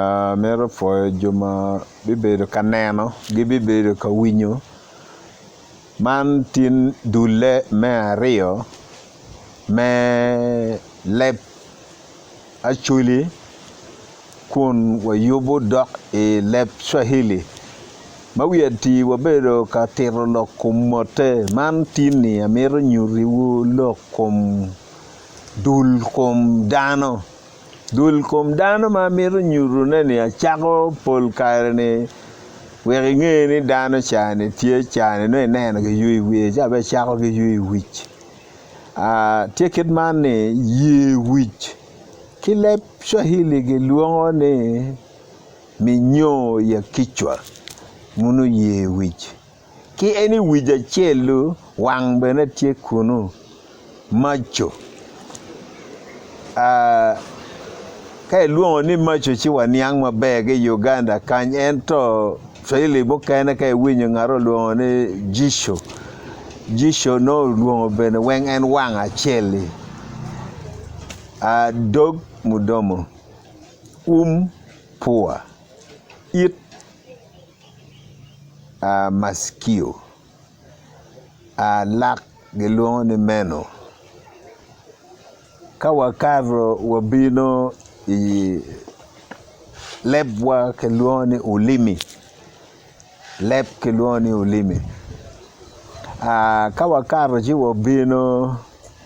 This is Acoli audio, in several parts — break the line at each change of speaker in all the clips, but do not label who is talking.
Amito pwoyo jo ma bibedo ka neno gibibedo ka winyo man tin dulle me aryo me leb Acholi kun wayubo dok i leb Cwahili ma wiye ati wabedo ka tito lok kom motte man tin-ni amito nyutiwu lok kom dul kom dano. Dul kom dano ma amito nyutone-ni acako pol kare-ni wek inge ni dano ca-ni tye ca-ni nongo ineno ki yweyo wiye ca bene cako ki yweyo wic. Tye kit man ni yer wic ki leb Cwahili gilwongo ni minyoo ya kicwa muno yer wic. Ki en i wic acel-lu wang bene tye kunnu maco ka ilwongo ni maco ci waniang maber ki i Uganda kany ento Swahili mukene ka iwinyo ngat olwongo ni jico, jico nongo olwongo bene weng en wang acel-li dog mudomo, um pua, it masikio lak gilwongo ni meno ka wakato wabino i lebwa kilwongo ni ulimi leb kilwongo ni ulimi ka wakato ci wabino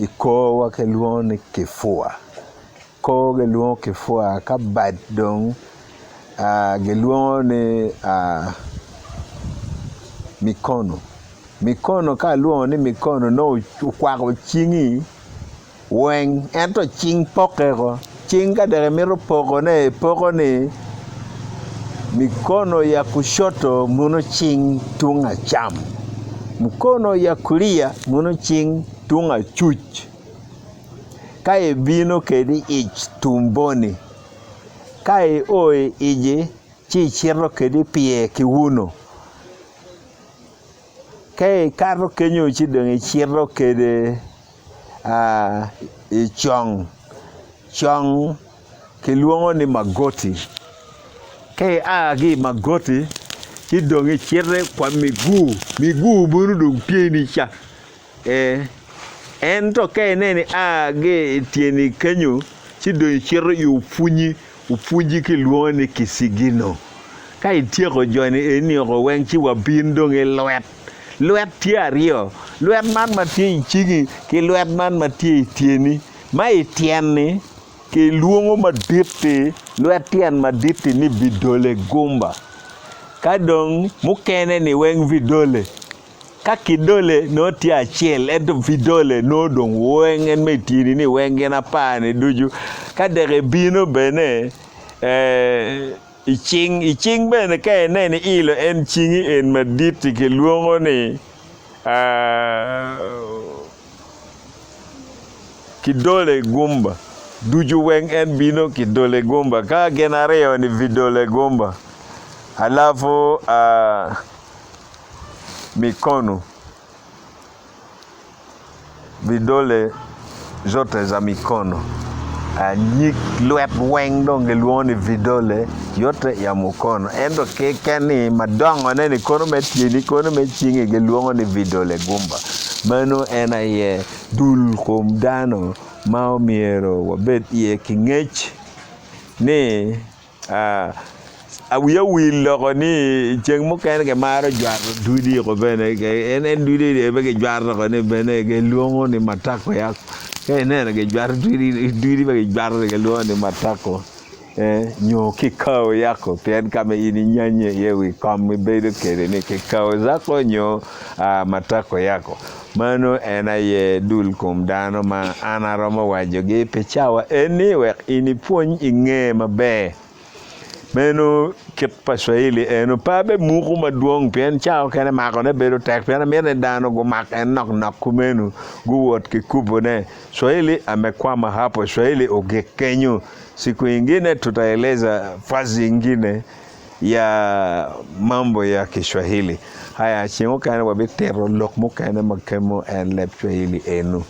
i korwa kilwongo ni kifua. Kor gilwongo kifua ka bad dong gilwongo ni mikono, mikono ka alwongo ni mikono nongo okwako cingi weng ento cing poke ko cing ka dong imito pokone ipoko ni mikono ya kushoto muno cing tung acam mukono ya kulia muno cing tung acuc. Ka ibino kede i ic tumboni, ka io i ici ci icito kede i pye ki wuno, ka ikato kenyo ci dong icito kede i cong, cong kilwongo ni magoti, ka ia ki i magoti ci dong icito kwa miguu, miguu meno dong tyeni ca. Ee, ento ka ineno ia ki i tyeni kenyo, ci dong icito i opwunyi, opwunyi kilwongo ni kicigino. Ka ityeko joni eni oko weng ci wabin dong i lwet. Lwet tye aryo, lwet man ma tye i cingi ki lwet man ma tye i tyeni. Ma i tyen-ni kilwongo madit-ti, lwet tyen madit-ti ni vidole gumba, ka dong mukene-ni weng vidole. Ka kidole nongo tye acel ento vidole nongo dong weng en ma ityeni ni weng gin apar-ni ducu. Ka dek ibino bene i cing, i cing bene ka ineno iilo en cingi en madit-ti kilwongo ni kidole gumba ducu weng en bino kidole gumba ka gin aryo-ni vidole gumba alafu mikono, vidole zote za mikono, nyig lwet weng dong gilwongo ni vidole yote ya mukono ento keken ni madongone ni kono me tyeni kono me cingi gilwongo ni vidole gumba meno en aye dul kom dano ma omyero wabed iye ki ngec ni Wiya owil loko ni ceng mukene kimaro jwato dudi ko bene en dudi eni pe kijwato ko ni bene gilwongo ni matako ya ka ineno gijwato dudi dudi ma gijwato ni gilwongo ni matako nyo kikao yako pien ka ma in inyanyi iye i wi kom ibedo kwede ni kikao zako nyo matako yako meno en aye dul kom dano ma an aromo wacogi pi cawa eni wek in ipwony inge maber. Meno kit pa Cwahili eno pe abemuko madwong pien cawa okene makone bedo tek pien amito ni dano gumak en noknok kumeno guwot ki kubone. Swahili amekwama hapo Swahili ogik kenyo siku ingine tutaeleza fasi ingine ya mambo ya Kiswahili. Aya ceng mukene wabitito lok mukene ma kemo en leb Cwahili eno.